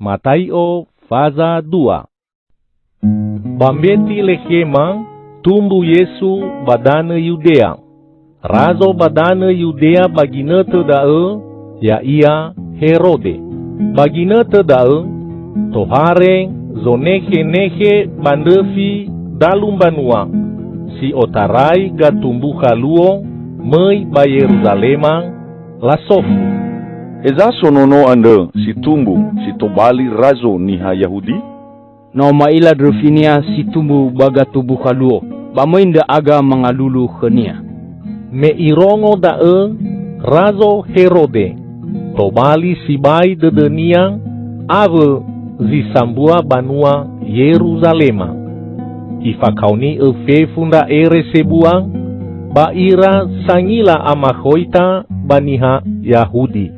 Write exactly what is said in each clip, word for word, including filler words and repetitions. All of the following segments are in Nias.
Matai'o faza dua. Ba Mbetilekhema tumbu Yesu ba danö Yudea. Razo ba danö Yudea ba ginötö da'ö, ya'ia Herode. Ba ginötö da'ö, tohare zonekhenekhe ba ndröfi dalu mbanua, si otarai gatumbukha luo möi ba Yeruzalema, lasofu, "Heza so nono andrö si tumbu si tobali razo niha Yahudi? No ma'ila ndröfinia si tumbu ba gatumbukha luo, ba möi ndra'aga mangalulu khönia." Me irongo da'ö, razo Herode, tobali sibai dödönia awö zi sambua banua Yeruzalema. Ifakaoni'ö fefu ndra ere sebua ba ira sangila amakhoita ba niha Yahudi.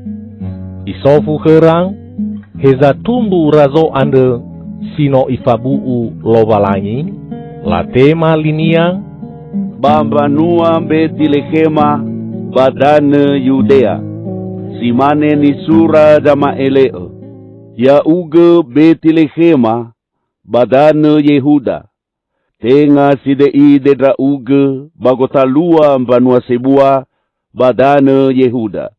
Isofu khöra, "Heza tumbu razo andrö si no ifabu'u Lowalangi?" Latema linia, "Ba mbanua Mbetilekhema ba danö Yudea. Si mane nisura zama'ele'ö, 'Ya'ugö Mbetilekhema ba danö Yehuda, tenga side'ide ndra'ugö ba gotalua mbanua sebua ba danö Yehuda.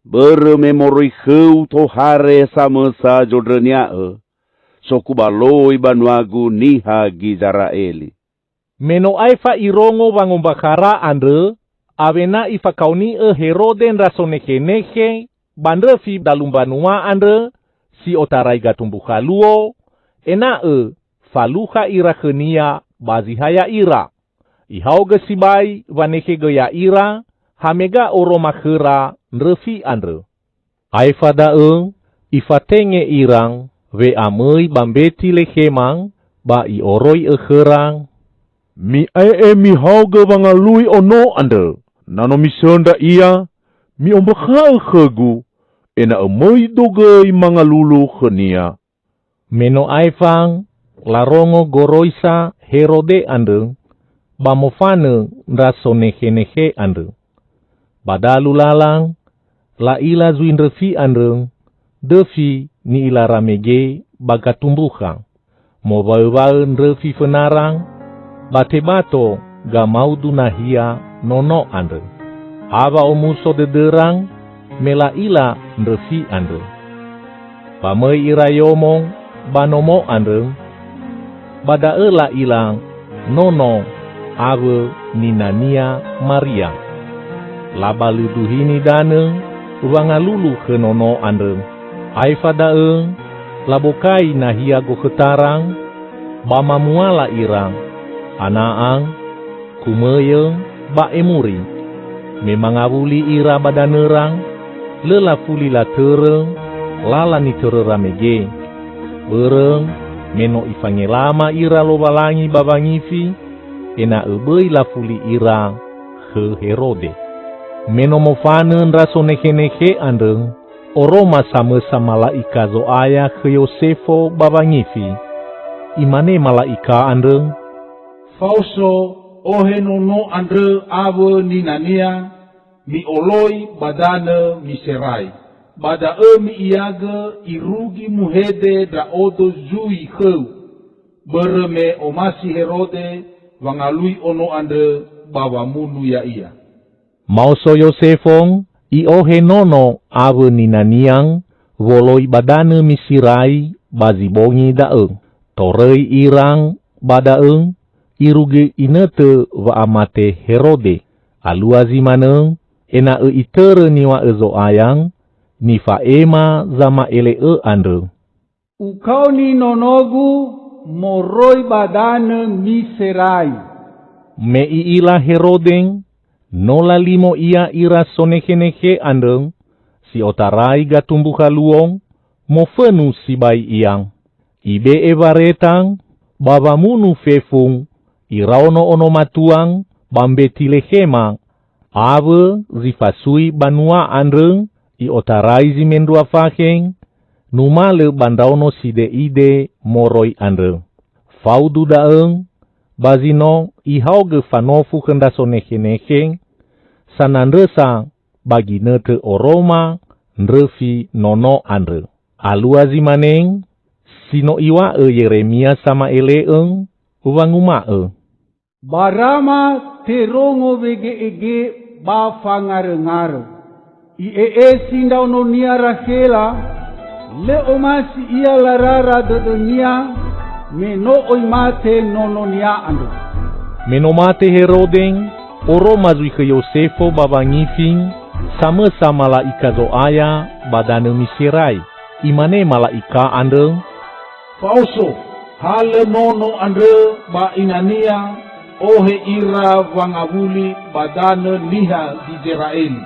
Börö me moroi khöu tohare samösa zondrönia'ö, sokubaloi banuagu niha Gizera'eli.'" Me no aefa irongo wangombakhara andrö, awena ifakaoni'ö Herode ndra sonekhenekhe ba ndröfi dalu mbanua andrö si otarai gatumbukha luo, ena'ö falukha ira khönia ba zi ha ya'ira. Ihaogö sibai wanekhegö ya'ira, hamega oroma khöra ndröfi andrö. Aefa da'ö ifatenge ira we'amöi ba Mbetilekhema, ba i'oroi'ö khöra, "Mi'ae'e mihaogö wangalui ono andrö. Na no misöndra ia, mi'ombakha'ö khögu, ena'ö möido göi mangalulu khönia." Me no aefa larongo goroisa Herode andrö, ba mofanö ndra sonekhenekhe andrö. Ba dalu lala, la'ila zui ndröfi andrö, döfi ni'ilara mege ba gatumbukha. Mowaöwaö ndröfi fönara, ba tebato gamaudu nahia nono andrö. Ha wa'omuso dödöra me la'ila ndröfi andrö. Ba möi ira yomo ba nomo andrö, ba da'ö la'ila nono awö ninania Maria. Labalöduhini danö wangalulu khö nono andrö. Aefa da'ö labokai nahia gokhötara, ba mamuala ira, ana'a, kumöyö, ba emuri. Me mangawuli ira ba danöra, lö lafuli latörö lala nitöröra mege. Börö me no Ifangelama ira Lowalangi ba wangifi, ena'ö böi lafuli ira khö Herode. Me no mofanö ndra sonekhenekhe andrö, oroma samösa mala'ika Zo'aya khö Yosefo ba wangifi. Imane mala'ika andrö, "Faoso, ohe nono andrö awö ninania, mi'oloi ba danö Miserai. Ba da'ö mi'iagö irugi muhede ndra'odo zui khöu, börö me omasi Herode wangalui ono andrö ba wamunu ya'ia." Maoso Yosefo, i'ohe nono awö ninania, woloi ba danö Misirai ba zi bongi da'ö. Toröi ira ba da'ö, irugi inötö wa'amate Herode. Alua zi manö, ena'ö itörö niŵa'ö Zo'aya, nifa'ema zama'ele'ö andrö. "Ukaoni nonogu moroi ba danö Miserai." Me i'ila Herode, no lalimo ia ira sonekhenekhe andrö, si otarai gatumbukha luo, mofönu sibai ia. Ibe'e wareta ba wamunu fefu iraono ono matua ba Mbetilekhema, awö zi fasui banua andrö, i'otarai zi mendrua fakhe, numalö ba ndraono side'ide moroi andrö. Faudu da'ö, ba zi no ihaogö fanofu khö ndra sonekhenekhe, sanandrösa ba ginötö oroma ndröfi nono andrö. Alua zi mane si no iŵa'ö Yeremia sama'ele'ö, wanguma'ö, "Ba Rama terongo wege'ege ba fangaröngarö. I'e'esi ndraononia Rakhela, lö omasi ia larara dödönia, me no oi mate nononia andrö." Me no mate Herode, oroma zui khö Yosefo ba wangifi samösa mala'ika Zo'aya ba danö Miserai. Imane mala'ika andrö, "Fa'oso, halö nono andrö ba inania, ohe ira wangawuli ba danö niha Gizera'eli,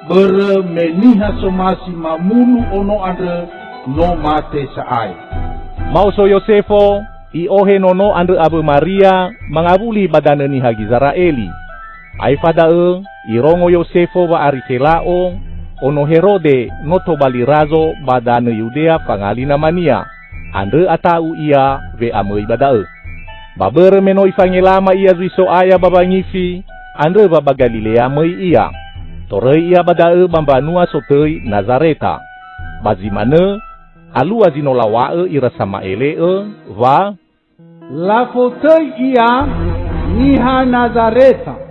börö me niha somasi mamunu ono andrö no mate sa'ae." Maoso Yosefo, i'ohe nono andrö awö Maria mangawuli ba danö niha Gizera'eli. Aefa da'ö irongo Yosefo wa Arikhela'o, ono Herode, no tobali razo ba danö Yudea fangali namania. Andrö ata'u ia we'amöi ba da'ö. Ba börö me no ifangelama ia zui So'aya ba wangifi, andrö wa ba Galilea möi ia. Toröi ia ba da'ö ba mbanua sotöi Nazareta. Ba zi manö, alua zi no laŵa'ö ira sama'ele'ö, wa, "Lafotöi ia niha Nazareta."